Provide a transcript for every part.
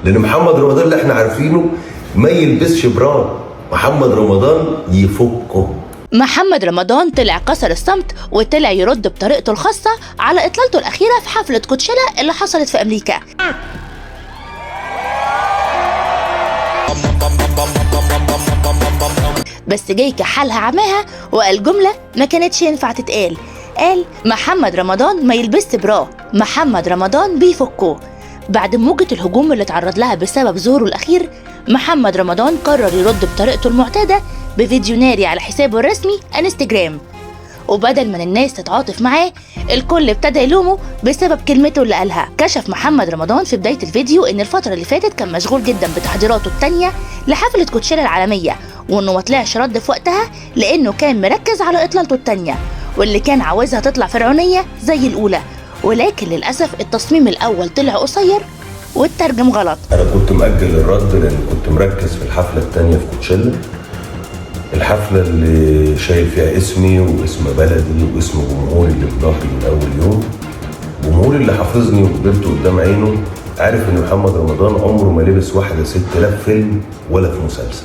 لان محمد رمضان اللي احنا عارفينه ما يلبسش bra، محمد رمضان يفكه. محمد رمضان طلع كسر الصمت وطلع يرد بطريقته الخاصة على إطلالته الأخيرة في حفلة كوتشيلا اللي حصلت في أمريكا. بس جاي كحالها عماها وقال جملة ما كانتش ينفع تتقال. قال محمد رمضان ما يلبسش bra، محمد رمضان بيفكه. بعد موجة الهجوم اللي اتعرض لها بسبب ظهوره الأخير، محمد رمضان قرر يرد بطريقته المعتادة بفيديو ناري على حسابه الرسمي انستجرام. وبدل من الناس تتعاطف معاه، الكل ابتدى يلومه بسبب كلمته اللي قالها. كشف محمد رمضان في بداية الفيديو ان الفترة اللي فاتت كان مشغول جدا بتحضيراته التانية لحفلة كوتشيلا العالمية، وانه ما طلعش رد في وقتها لانه كان مركز على اطلالته التانية واللي كان عاوزها تطلع فرعونية زي الاولى، ولكن للأسف التصميم الأول طلع قصير والترجم غلط. انا كنت مأجل الرد لان كنت مركز في الحفلة التانية في كوتشيلا، الحفلة اللي شايل فيها اسمي واسم بلدي واسم جمهوري اللي في ظهري من أول يوم، جمهوري اللي حافظني وكبرت قدام عينه، عارف إن محمد رمضان عمره ما لبس واحدة ست لا في فيلم ولا في مسلسل،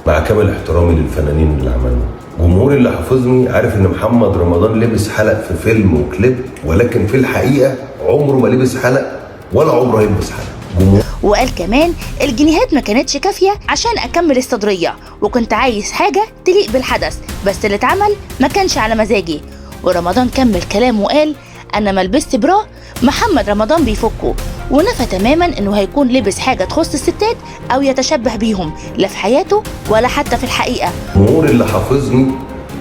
مع كامل احترامي للفنانين اللي عملوه. جمهوري اللي حافظني عارف إن محمد رمضان لبس حلق في فيلم وكليب، ولكن في الحقيقة عمره ما لبس حلق ولا عمره هيلبس حلق. وقال كمان الجنيهات ما كانتش كافية عشان أكمل الصدرية، وكنت عايز حاجة تليق بالحدث، بس اللي اتعمل ما كانش على مزاجي. ورمضان كمل كلامه وقال أنا ما لبست bra، محمد رمضان بيفكه، ونفى تماما إنه هيكون لبس حاجة تخص الستات أو يتشبه بيهم لا في حياته ولا حتى في الحقيقة. جمهوري اللي حافظني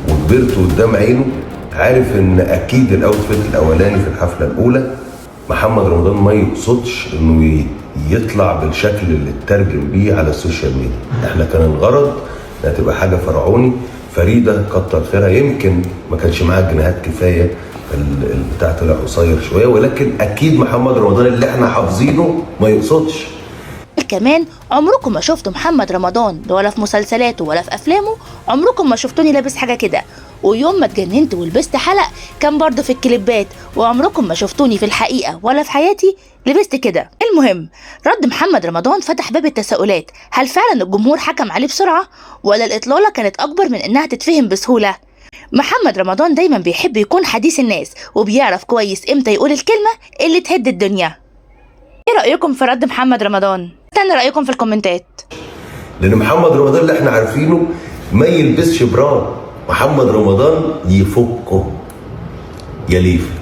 وكبرت قدام عينه عارف إن أكيد ال outfit الأولاني في الحفلة الأولى محمد رمضان ما يقصدش إنه يطلع بالشكل اللي اترجم بيه على ال social media. احنا كان الغرض انها تبقى حاجة فرعوني. فريدة كتر خيرها يمكن ما كانش معاها جنيهات كفاية، البتاع طلع قصير شوية، ولكن اكيد محمد رمضان اللي احنا حافظينه ما يقصدش. كمان عمركم ما شفتوا محمد رمضان ولا في مسلسلاته ولا في افلامه، عمركم ما شفتوني لابس حاجة كده، ويوم ما اتجننت ولبست حلق كان برضه في الكليبات، وعمركم ما شفتوني في الحقيقة ولا في حياتي لبست كده. المهم رد محمد رمضان فتح باب التساؤلات، هل فعلا الجمهور حكم عليه بسرعة ولا الاطلاله كانت اكبر من انها تتفهم بسهولة؟ محمد رمضان دايما بيحب يكون حديث الناس وبيعرف كويس امتى يقول الكلمة اللي تهد الدنيا. ايه رايكم في رد محمد رمضان؟ استنى رايكم في الكومنتات. لان محمد رمضان اللي احنا عارفينه ما يلبسش bra، محمد رمضان يفكه يا ليفا.